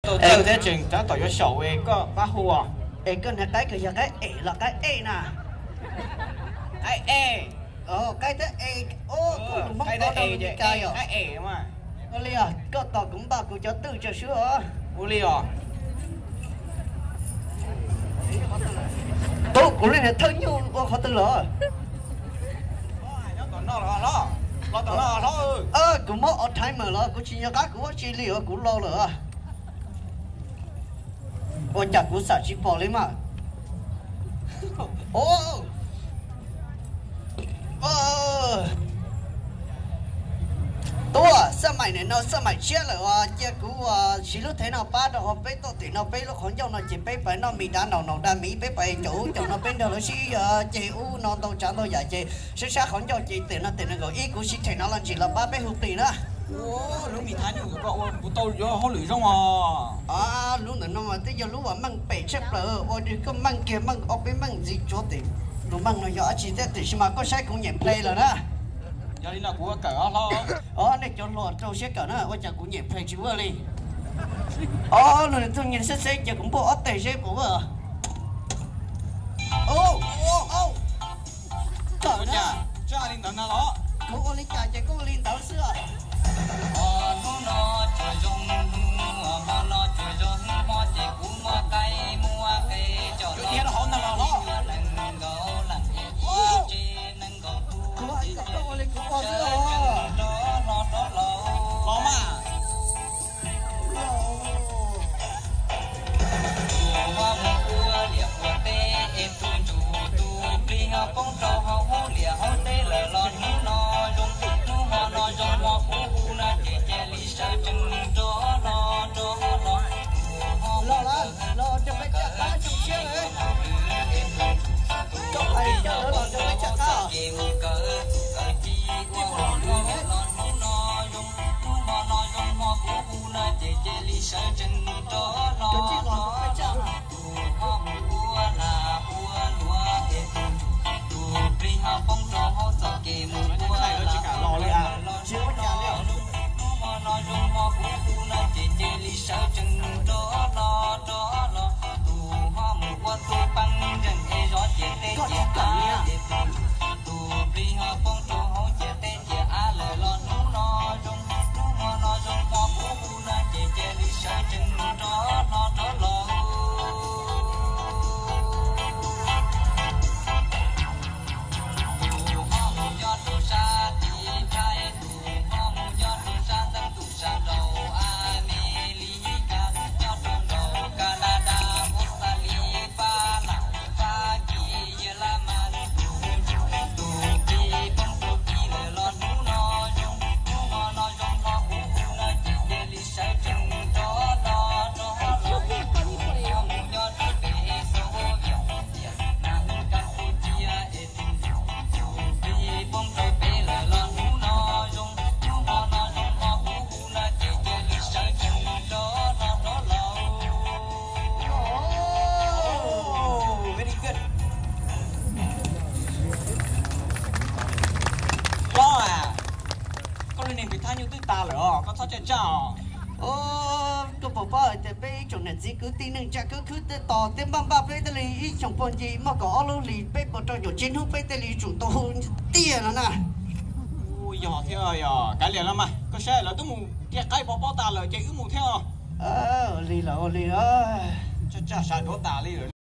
Tau thiab tseem tab tom yuav xyaum es koj pab hu os. Es koj niag qaib ko yog qaib es los qaib es na? Qaib es. Qaib thiab es. Koj lus Hmoob qaib thiab es, Meskas yom? Qaib es mas. Ua li os, koj tos kuv npaj kuv cov twj tso swb os. Ua li os. Tub, kuv li niag thawj nyuj ua qhov twg los? Kuv mob Alzheimer los kuv tsis nco qab kuv ua tsi li os, kuv laus lawm. Ua cas kuv xam tsis pom li mas. Tub, xab maim nim no xab maim tshiab lawm os, cia kuv siv lub thev no pab rau ho peb tuaj tim no peb lub qhov ncauj no ces peb pais noj mis dav naum naum dag miv, peb pais caum ub caum no peb nrog lawv sib ceg ub no ntau tsav ntau yam ces sab sab qhov ncauj ces tim no tim nees nkaum ib kuv siv thev no los ntsis los pab peb hu plig na. Lub mis thab nyuj koj ua kuv tau yuav hauj lwm zoo os. Lub ntawm no mas twb yog lub uas meej pem tshaj plaws, ua rau koj meej kiag meej ob peb meej ntxiv tsuav tim. Lub meej no yog dab tsi thiab tiam sis mas koj saib kuv nyem play lawm na. Yog li no kuv ua kawm ob hlob. Os, nej cov hluas rau siab kawm na, ua cas kuv nyem play tsis ua li. Os, lub nws tug nyeeg xeb xeb ces kuv npuaj ob teg seb puas ua. Kawm na. Kuv ua li cas ces koj ua li ntawd xwb. Hnub no tsuas zoo hnub, hmo no tsuas zoo hmo ces kuv muab qaib muab qe coj los. Nees nkaum leej ib tsev nees nkaum tus, sawv tsees rov hlo rov laus. Tus ho mus ua liam ua teb es tus ntsuj tus plig ho poob rau hauv liam hauv teb lawm los hnub no zoo, hnub hmo no zoo hmo puv hu no ces cia li sawv tsees rov hlo rov los. Tus ho mus kawm tus kawm tus plig ho poob rau hauv txoj kev mus kawm tus kawm ci ua hauj lwm los hnub no zoo, hnub hmo no zoo hmo puv hu no ces cia li sawv tsees rov hlo rov los. Tus ho mus ua lag ua luam es tus, tus plig ho poob rau hauv txoj kev mus ua lag ua luam los hnub no, hnub hmo no zoo hmo puv hu no ces cia li sawv tsees rov hlo rov los. Tus ho mus ua tus peeb nreeg es zov ciam teb ciam av es tus, tus plig ho poob rau hauv ciam teb ciam av lawm los hnub no zoo, hnub hmo no zoo hmo puv hu no ces cia li sawv tsees rov hlo rov los. Tus ho mus nyob rau sab tim Thaib, tus ho mus nyob rau sab Nteeb, tus sab rau Amelikas, nyob rau nraum Kanadas, Australia, Fab Laj, Fab Kis, Yelamas, tus, tus plig poob rau tim lawm los hnub no zoo, hnub hmo no zoo hmo puv hu no ces cia li sawv tsees rov hlo rov los. Tus ho mus nyob rau pem Xav Vias, Nas Hwv, Kas Kus Cia es tus, tus plig poob rau pem lawm los hnub no zoo, hnub hmo no zoo hmo puv hu no ces cia li sawv tsees rov hlo rov los. Hlob a, koj lub neej tiv thab nyuj twb tas lawm os, koj txhob tsaj tsaj os. Koj puas paub hais tias peb ib tsoom niam txiv kwv tij neej tsa khwb khwb tej tos thiab npaj npaj peb thiaj li ib xyoos puag ncig muaj kaum ob lub hlis peb puas rau caum tsib hnub peb thiaj li tsum tau hu tiag no na. Yog thiab yog, kav liam los mas, koj saib lawv twb mus dhia qaib pov pob tas lawm ces wb mus thiab os. Ua li los ua li. Tsaj tsaj sawv duav tas li lawm.